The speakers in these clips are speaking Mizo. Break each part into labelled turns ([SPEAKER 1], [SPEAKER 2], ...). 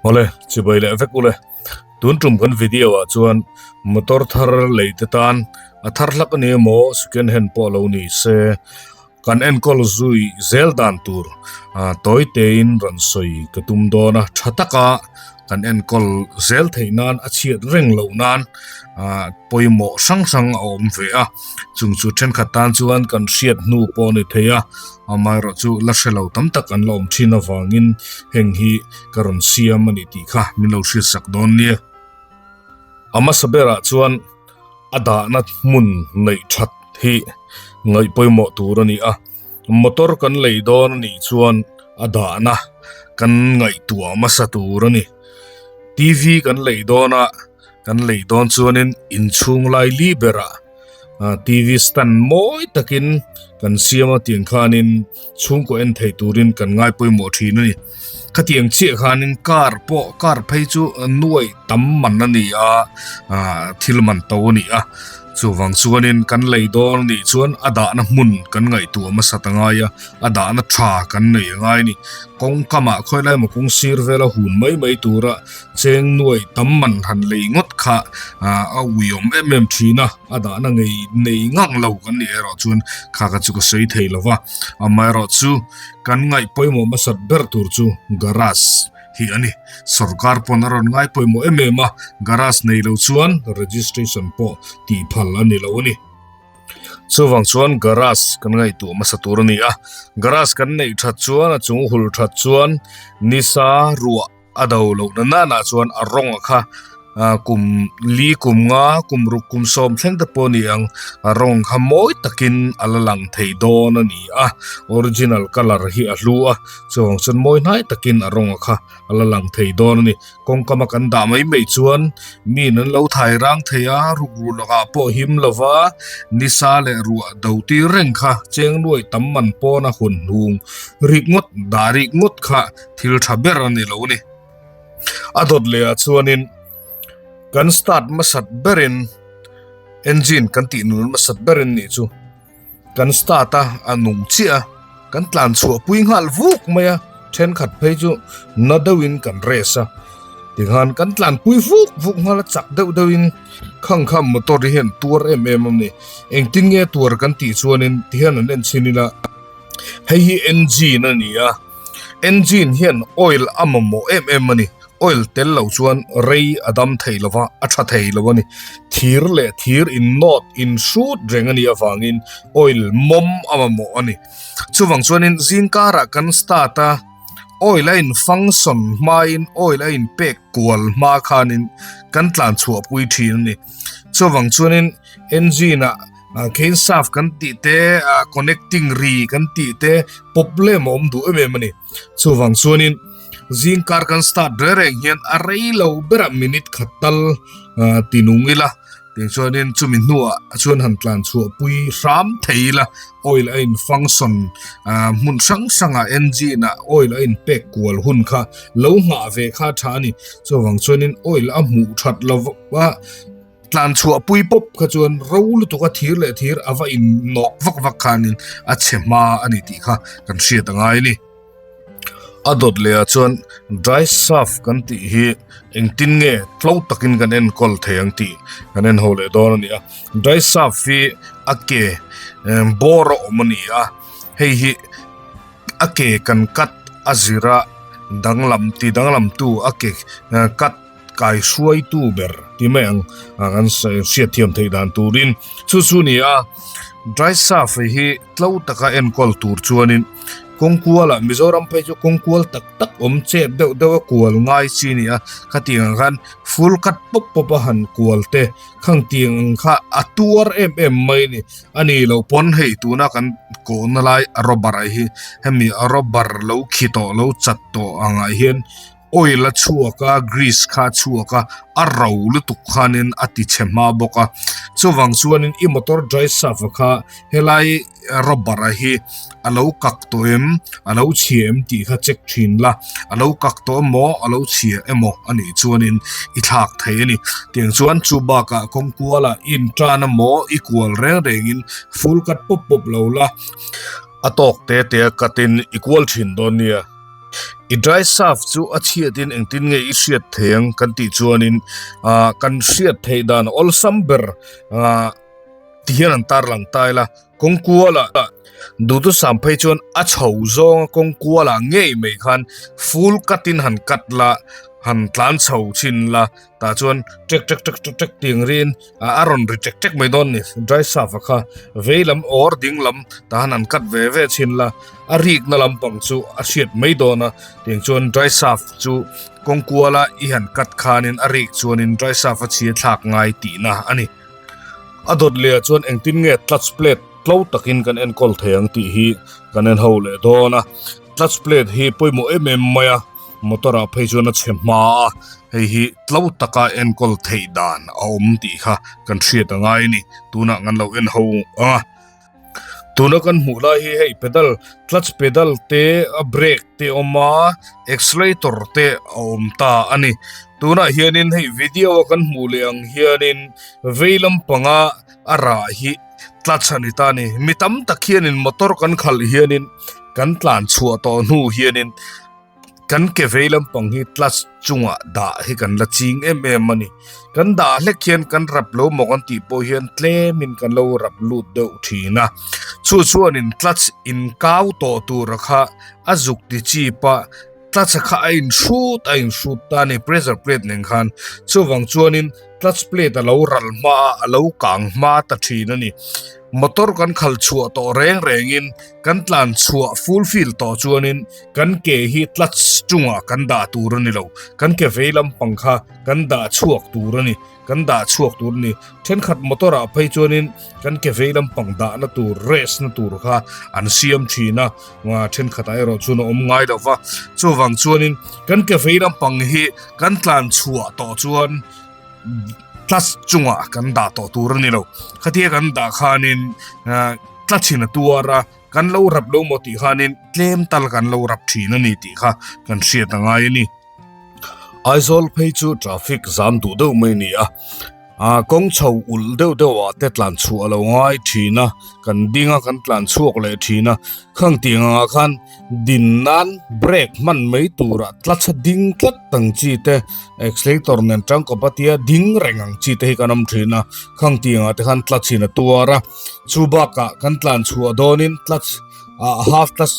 [SPEAKER 1] Awle, chibai leh vek ule. Tun tum kan video ah chuan motor thar lei te tan a thar hlak a ni emaw second hand pawh lo ni se kan enkawl zui zel dan tur tawi tein rawn sawi ka tum dawn a, tha taka kan enkawl zel theih nan a chhiat reng loh nan ah pawimawh hrang hrang a awm ve a, chung chu thenkhat tan chuan kan hriat hnu pawh a ni thei a, amaherawh chu la hre lo tam tak an la awm thin avangin heng hi ka rawn siam a ni tih kha min lo hriatsak dawn nia. A hmasa berah chuan a dahna hmun neih that hi ngaih pawimawh tur a ni a, motor kan lei dawn a nih chuan a dahna kan ngaihtuah hmasa tur a ni. T_V kan lei dawn a, kan lei dawn chuanin inchhung lai li berah T_V stand mawi takin kan siam a tiang khanin chhungkaw en thei turin kan ngai pawimawh thin a ni. Khatiang chiah khanin car pawh car phei chu nuai tam man a ni a ah thil man to a ni a chuvang chuanin kan lei dawn a nih chuan a dahna hmun kan ngaihtuah hmasa ta ngai a a dahna tha kan nei a ngai a ni. Kawng kamah khawi lai emaw kawng sir vela hun mai mai tura cheng nuai tam man han lei ngawt kha ah a uiawm em em thin a a dahna ngei nei ngang lo kan nih erawh chuan kha kha chu ka sawi thei lo va amaherawh chu kan ngaih pawimawh hmasat ber tur chu garage hi a ni sorkar pawn a rawn ngai pawimawh em em a garage nei lo chuan registration pawh tih phal a ni lo a ni. Chuvang chuan garage kan ngaihtuah hmasa tur a ni a garage kan neih that chuan a chung hul that chuan nisa ruah a do loh na nana chuan a rawng a kha ah kum li kum nga kum ruk kum sawm thleng te pawh a ni ang a rawng kha mawi takin a la lang thei dawn a ni a original colour hi a hlu a chuvang chuan mawi hnai takin a rawng a kha a la lang thei dawn a ni kawngkam a kan dah mai mai chuan min an lo thai rang thei a rukru lakah pawh him lova nisa leh ruah do tir reng kha cheng nuai tam man pawn a hun hnung rik ngawt dah rik ngawt kha thil tha ber a ni lo a ni. A dawt leh ah chuanin kan start hmasat berin engine kan tih nun hmasat berin nih chu kan start a a nung chiah a kan tlan chhuah pui nghal vuk mai a thenkhat phei chu na deuhin kan race a tikhan kan tlan pui vuk vuk nghal a chak deuh deuhin khang kha motor hi hian tuar em em a ni engtin nge tuar kan tih chuanin tihian an en chhin ila hei hi engine a ni a. Engine hian oil a mamawh em em a ni. Oil tel lo chuan rei a dam thei lo va, a tha thei lo a ni. Thir leh thir in nawt in hrut reng a nih avangin oil mawm a mamawh a ni. Chuvang chuanin zingkarah kan start a, oil a in function hmain oil a in pek kual hma khanin kan tlan chhuahpui thin a ni. Chuvang chuanin engine ah Khein saf kan tih te connecting ri kan tih te problem a awm duh em em a ni. Chuvang chuanin zingkar kan start reng reng hian a rei lo berah minute khat tal ti nung ila tiang chuanin chumi hnuah chuan han tlan chhuah pui hram thei ila oil a in function hmun hrang hrangah engine ah oil a in pek kual hun kha lo nghah ve kha a tha a ni. Chuvang chuanin oil a hmuh that lova. Tlan chhuah pui pawp kha chuan ro lutuk a thir leh thir a va in nawk vak vak khanin a chhe hma a ni tih kha kan hriat a ngai a ni. A dawt leh ah chuan dry shaft kan tih hi engtin nge tlo takin kan enkawl thei ang tih kan en ho leh dawn a ni a. Dry shaft hi a ke bawr a awm a ni a, hei hi a ke kan cut a zira danglam ti danglamtu a ke cut kai hruaitu ber ti mai ang a kan hriat thiam theih dan turin chu chu ni a dry shaft hi tlo taka enkawl tur chuanin kawng kualah Mizoram phei chu kawng kual tak tak awm chep deuh deuh a kual ngai chi a ni a khatiang ang khan full cut pawp pawp a han kual te khang tiang ang kha a tuar em em mai a ni a ni loh pawn hei tuna kan kawhna lai a rubber ah hi hemi a rubber lo khi tawh lo chat tawh angah hian. Oil a chhuak a, grease kha a chhuak a, a ro lutuk khanin a ti chhe hma bawk a. Chuvang chuanin i motor dry shaft a kha helai rubber a hi a lo kak tawh em, a lo chhia em tih kha check thin la. A lo kak tawh emaw, a lo chhia emaw a nih chuanin i thlak thei a ni. Tiang chuan chu bakah kawng kualah i intan emaw i kual reng rengin full cut pawp pawp lo la, a tawk te te a cut in i kual thin dawn nia. I dry shaft chu a chhiatin engtin nge i hriat thei ang kan tih chuanin ah kan hriat theih dan awlsam ber ah ti hian an tarlang ta ila kawng kualah duhthusam phei chuan a chho zawnga kawng kualah ngei mai khan full cut in han cut la han tlan chho chhin la tah chuan tek tek tek tek tek tih ang riin a rawn ri tek tek mai dawn a ni dry shaft a kha vei lam awr ding lam tah han an cut ve ve chhin la a rikna lampang chu a hriat mai dawn a tiang chuan dry shaft chu kawng kuala i han cut khanin a rik chuanin dry shaft a chhia thlak ngai tihna a ni. A dawt leh ah chuan engtin nge clutch plate tlo takin kan enkawl thei ang tih hi kan en ho leh dawn a clutch plate hi pawimawh em em mai a motor ah phei chuan a chhe hma a hei hi tlo taka enkawl theih dan a awm tih kha kan hriat a ngai a ni tunah kan lo en ho ang a. Tuna kan hmuh lai hi hei pedal clutch pedal te a brake te a awm a accelerator te a awm ta a ni tunah hianin hei video a kan hmuh leh ang hianin vei lampanga a rah hi clutch a ni ta a ni mi tam tak hianin motor kan khalh hianin kan tlan chhuah tawh hnu hianin. Kan ke vei lampang hi clutch chungah dah hi kan la ching em em a ni. Kan dah hlek hian kan rap lo maw kan tih pawh hian tlemin kan lo rap lut deuh thin a. Chu chuanin clutch inkau tawh tura kha a zuk ti chip a, clutch a kha a inhrut a inhrut ta a ni pressure plate nen khan. Chuvang chuanin clutch plate a lo ral hma a, a lo kang hma ta thin a ni. Motor kan khalh chhuah tawh reng rengin kan tlan chhuah full fill tawh chuanin kan ke hi clutch chungah kan dah tur a ni lo kan ke vei lampang kha kan dah chhuak tur a ni kan dah chhuak tur a ni thenkhat motor ah phei chuanin kan ke vei lampang dahna tur rest na tur kha an siam thin a thenkhat ah erawh chuan a awm ngai lo va chuvang chuanin kan ke vei lampang hi kan tlan chhuah tawh chuan clutch chungah kan dah tawh tur a ni lo khatia kan dah khanin clutch in a tuar a kan lo rap lo maw tih khanin tlem tal kan lo rap thin a ni tih kha kan hriat a ngai a ni. Aizawl phei chu traffic zam duh deuh mai a ni a ah kawng chho ulh deuh deuh ah te tlan chhuah a lo ngai thin a kan ding a kan tlan chhuak leh thin a khang tih ang ah khan din nan brake hman mai turah clutch a ding tlat ang chi te accelerator nen tangkawp a tia ding reng ang chi te hi kan awm thin a khang tih ang ah te khan clutch in a tuar a chu bakah kan tlan chhuah dawnin clutch ah half clutch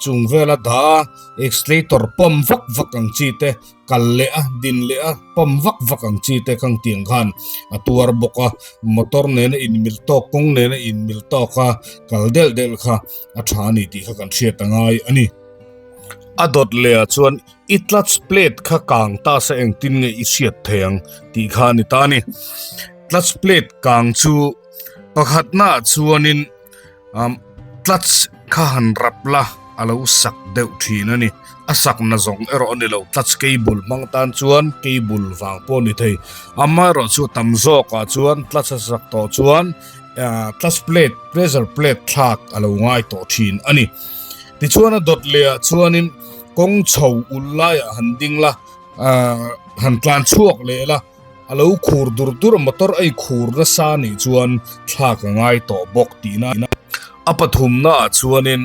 [SPEAKER 1] chung vela dah a accelerator pump vak vak ang chi te kal leh a din leh a pump vak vak ang chi te khang tiang khan a tuar bawk a motor nena inmil tawk kawng nena inmil tawk a kal delh delh kha a tha a ni tih kha kan hriat a ngai a ni. A dawt leh ah chuan i clutch plate kha kang ta se engtin nge i hriat thei ang tih kha a ni ta a ni. Clutch plate kang chu pakhatna ah chuanin umm clutch kha han rap la a lo sak deuh thin a ni. A sakna zawng erawh a ni lo clutch cable hmang tan chuan cable vang pawh a ni thei. Amaherawhchu tam zawkah chuan clutch a sak tawh chuan ah clutch plate pressure plate thlak a lo ngai tawh thin a ni. Tichuan a dawt leh ah chuanin kawng chho ul laiah han ding la ah han tlan chhuak leh la a lo khur dur dur a motor a i khur nasa nih chuan thlak a ngai tawh bawk tihna a pathumna ah chuanin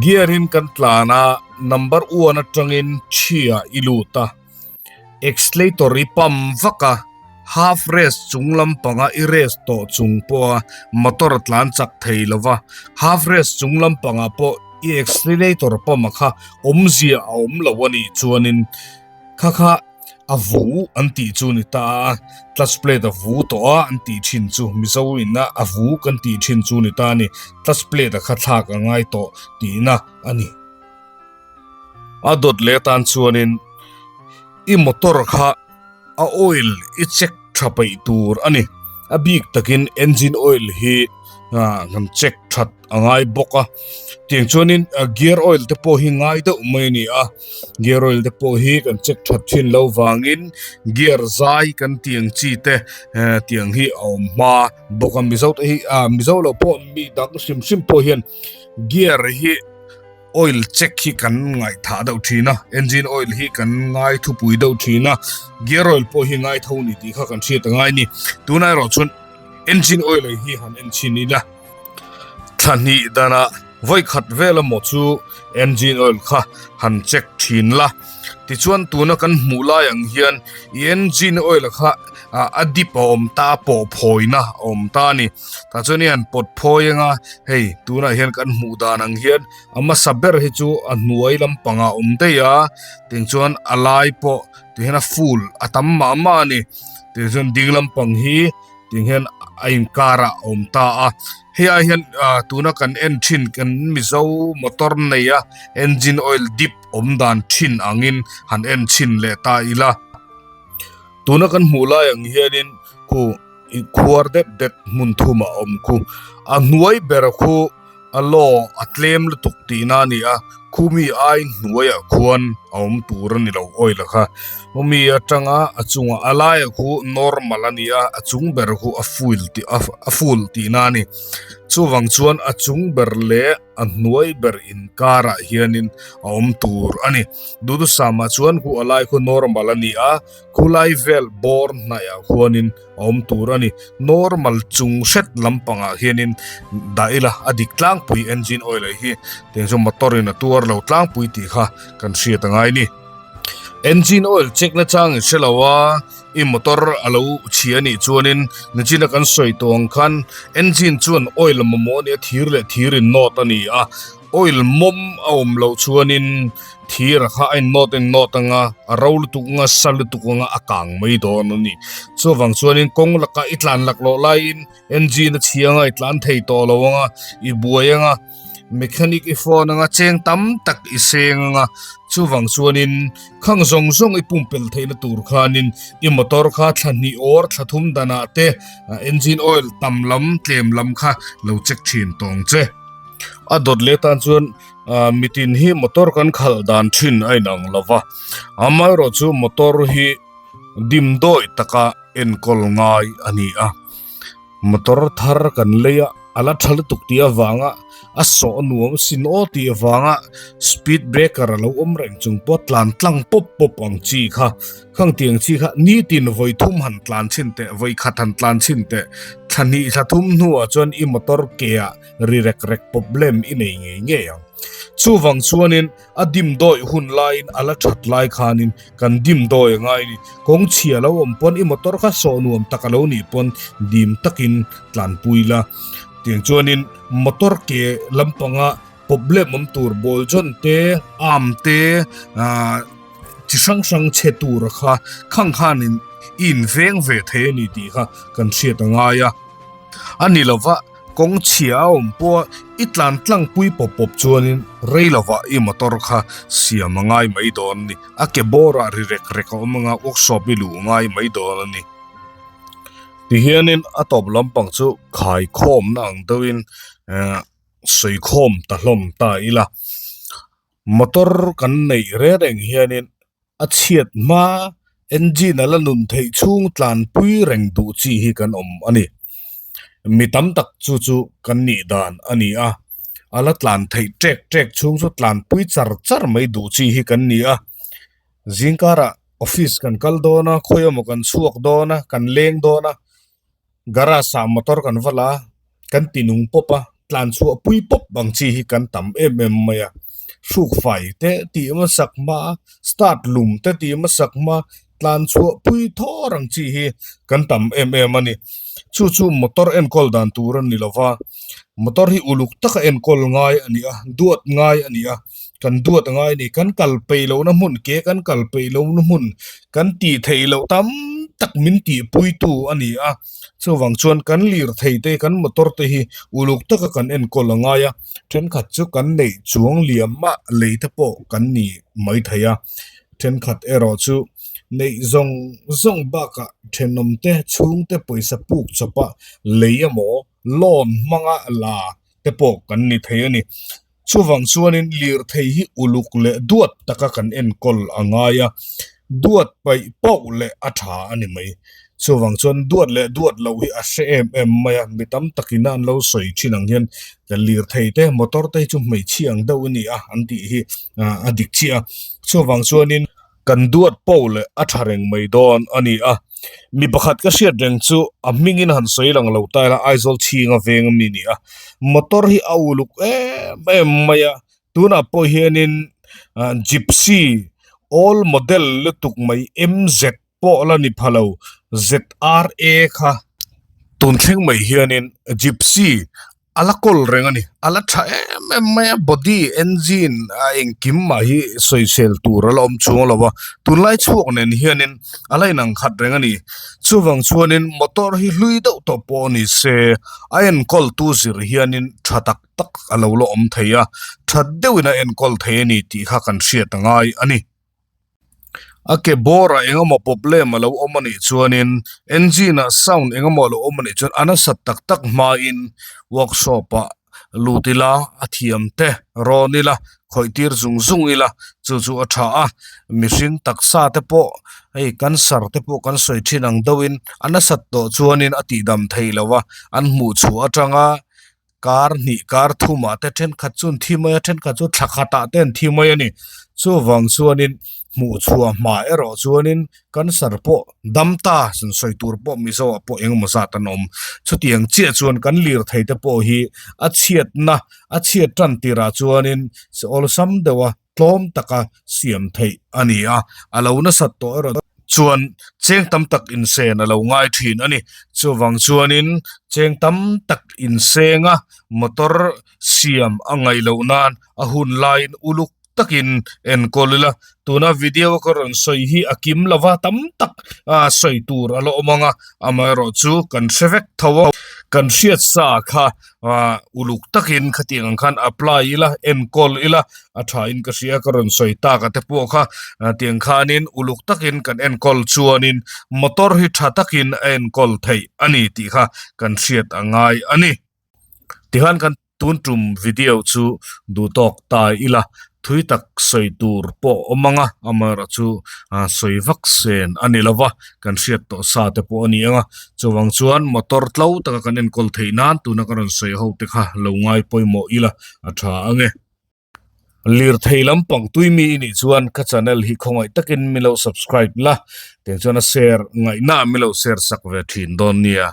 [SPEAKER 1] gear in kan tlan a number one atangin thi ah i lut a. Accelerator i pump vak a, half race chung lampanga i race tawh chung pawha motor a tlan chak thei lo va, half race chung lampangah pawh i accelerator pump a kha awmzia a awm lo a nih chuanin kha kha a vu an tih chu ni ta a, clutch plate a vu tawh a an tih thin chu Mizo ina a vu kan tih thin chu ni ta a ni, clutch plate a kha thlak a ngai tawh tihna a ni. A dawt leh atan chuanin i motor kha a oil i check tha peih tur a ni. A bik takin engine oil hi kan check that a ngai bawk a. Tiang chuanin gear oil te pawh hi ngai deuh mai a ni a. Gear oil te pawh hi kan check that thin lo vangin gear zai kan tih ang chi te tiang hi a awm hma bawk a. Mizo te hi Mizo lo pawh mi dang hrim hrim pawh hian gear hi. Oil check hi kan ngaihthah deuh thin a, engine oil hi kan ngai thupui deuh thin a, gear oil pawh hi ngai tho ni tih kha kan hriat a ngai ni. Tunah erawh chuan engine oil hi han en chhin ila, thla hnih danah. Vawi khat vel emaw chu engine oil kha han check thin la. Tichuan tuna kan hmuh lai ang hian i engine oil kha a dip a awm ta a, pawh phawina a awm ta a ni. Tah chuan i han pawt phawi anga hei tunah hian kan hmuh dan ang hian a hmasa ber hi chu a hnuai lampangah a awm daih a, tiang chuan a lai pawh ti hian a full a tam mah mah a ni. Tiang chuan ding lampang hi. Tiang hian a inkar ah a awm ta a, hei ai hian ah tuna kan en thin kan Mizo motor nei a engine oil dip awm dan thin angin han en chhin leh ta ila. Tuna kan hmuh lai ang hianin khu khuar det det hmun thum a awm khu a hnuai ber khu A law a tlem lutuk tihna a ni a, khumi ai hnuaiah khuan a awm tur a ni lo oil a kha. Khumi atanga a chungah a laiah khu normal a ni a, a chung ber khu a full tih a full tihna a ni. Chuvang chuan a chung ber leh a hnuai ber inkarah hianin a awm tur a ni. Duhthusama chuan khu a lai khu normal a ni a, khulai vel bawr hnaihah khuanin a awm tur a ni. Normal chung hret lampangah hianin dah ila a dik tlangpui engine oil ah hi tiang chu motor in a tuar lo tlangpui tih kha kan hriat a ngai ni. Engine oil check na chang in hre lo a, i motor a lo chhia a nih chuanin nichina kan sawi tawh ang khan engine chuan oil a mamawh a nia thir leh thir in nawt a ni a. Oil mawm a awm loh chuanin thir a kha a innawt innawt anga a ro lutuk anga sa lutuk anga a kang mai dawn a ni. Chuvang chuanin kawng laka i tlan lak loh laiin engine a chhi anga i tlan thei tawh lo anga i buai anga mechanic i phone anga cheng tam tak i seng anga chuvang chuanin khang zawng zawng i pumpelh theihna tur khanin i motor kha thla hnih awr thla thum danah te engine oil tam lam tlem lam kha lo check thin tawng che. A dawt leh tan chuan ah mitin hi motor kan khalh dan thin a inang lo va, amaherawh chu motor hi dimdawi taka enkawl ngai a ni a, motor thar kan lei a a la tha lutuk tih avanga a sawh nuam sin aw tih avanga speed breaker a lo awm reng chung pawh tlan tlang pawp pawp ang chi kha. Khang tiang chi kha nitin vawi thum han tlan chhin teh, vawi khat han tlan chhin teh, thla hnih thla thum hnuah chuan i motor ke ah ri rek rek problem i nei ngei ngei ang. Chuvang chuanin a dimdawi hun laiin a la that lai khanin kan dimdawi a ngai ni. Kawng chhia lo awm pawn i motor kha sawh nuam tak a lo nih pawn dim takin tlanpui la. Tiang chuanin motor ke lampanga Problem awm tur ball zawn te, arm te, ah chi hrang hrang chhe tur a kha khang khanin i inveng ve thei a ni tih kha kan hriat a ngai a. A ni lova kawng chhia a awm pawh i tlan tlang pui pawp pawp chuanin rei lovah i motor kha siam a ngai mai dawn a ni. A ke bawrah ri rek rek a awm anga workshop i luh ngai mai dawn a ni. Tihianin a tawp lampang chu khaikhawmna ang deuhin eh. Sawikhawm ta hlawm ta ila motor kan neih reng reng hianin a chhiat hma engine a la nun theih chhung tlanpui reng duh chi hi kan awm a ni mi tam tak chu chu kan nih dan a ni a a la tlan theih ṭek ṭek chhung chu tlanpui char char mai duh chi hi kan ni a zingkarah office kan kal dawn a khawi emaw kan chhuak dawn a kan leng dawn a. Garage ah motor kan va la a, kan ti nung pawp a, tlan chhuah pui pawp ang chi hi kan tam em em mai a, hruk fai te tih hmasak hma a, start lum te tih hmasak hma a, tlan chhuah pui thawr ang chi hi kan tam em em a ni. Chu chu motor enkawl dan tur a ni lo va, motor hi uluk taka enkawl ngai a ni a, duat ngai a ni a, kan duat a ngai a ni, kan kal peih lohna hmun ke kan kal peih lohna hmun kan tih theih loh tam tak min tih puitu a ni a, chuvang chuan kan lirthei te kan motor te hi uluk taka kan enkawl a ngai a, thenkhat chu kan neih chuang liam mah lei te pawh kan ni mai thei a, thenkhat erawh chu neih zawng zawng bakah thenawm te chhungte pawisa puk chawpa lei emaw loan hmanga la te pawh kan ni thei a ni. Chuvang chuanin lirthei hi uluk leh duat taka kan enkawl a ngai a, duat paih pauh leh a tha a ni mai. Chuvang chuan duat leh duat loh hi a hre em em mai a, mi tam takin an lo sawi thin ang hian lirthei te motor te hi chu hmeichhia ang deuh a ni a an tih hi a dik chiah a. Chuvang chuanin. Kan duat poh leh a tha reng mai dawn a ni a. Mi pakhat ka hriat reng chu a hmingin han sawi lang lo ta ila Aizawl chhinga veng ami ni a. Motor hi a uluk em em mai a, tunah pawh hianin Gypsy old model lutuk mai MZ pawh la ni pha lo ZRA kha tun thleng mai hianin Gypsy a la kawl reng a ni a la tha em em mai a body engine a engkim mah hi sawisel tur a la awm chuang lo a tunlai chhuak nen hianin a la inang khat reng a ni chuvang chuanin motor hi hlui deuh tawh pawh ni se a enkawl tu zir hianin tha tak tak a lo la awm thei a tha deuhin a enkawl thei a ni tih kha kan hriat a ngai a ni. A ke bawrah eng emaw problem a lo awm a nih chuanin engine ah sound eng emaw a lo awm a nih chuan a nasat tak tak hmain workshop ah lut ila a thiam te rawn ila khawih tir zung zung ila chu chu a tha a mihring taksa te pawh hei cancer te pawh kan sawi thin ang deuhin a nasat tawh chuanin a tihdam thei lo a an hmuh chhuah atanga. Kar hnih kar thumah te thenkhat chu an thi mai a thenkhat chu thla khatah te an thi mai a ni. Chuvang chuanin hmuh chhuah hma erawh chuanin cancer pawh dam ta sawn sawi tur pawh Mizo ah pawh engemaw zat an awm. Chutiang chiah chuan kan lirthei te pawh hi a chhiatna a chhiat tan tirah chuanin awlsam deuh a. tlawm taka siam theih a ni a, a lo nasat tawh erawh chuan cheng tam tak insen a lo ngai thin a ni. Chuvang chuanin cheng tam tak inseng a motor siam a ngaih loh nan a hun laiin uluk takin enkawl ila, tuna video ka rawn sawi hi a kim lova tam tak sawi tur a la awm ang a, amaherawhchu kan hre vek tho a, kan hriat sa kha uluk takin khatiang ang khan apply ila enkawl ila a tha in ka hria ka rawn sawi tak a te pawh kha tiang khanin uluk takin kan enkawl chuanin motor hi tha takin a enkawl theih a ni tih kha kan hriat a ngai a ni. Tihian kan tun tum video chu duhtawk ta ila Thui tak sawi tur pawh awm ang a, amaherawhchu sawi vak sen a ni lova, kan hriat tawh sa te pawh a ni ang a. Chuvang chuan motor tlo taka kan enkawl theih nan tuna ka rawn sawi ho te kha lo ngai pawimawh ila a tha ang e. Lirthei lampang tui mi i nih chuan ka channel hi khawngaih takin min lo subscribe la, tiang chuan a share ngaihna min lo share sak ve thin dawn nia.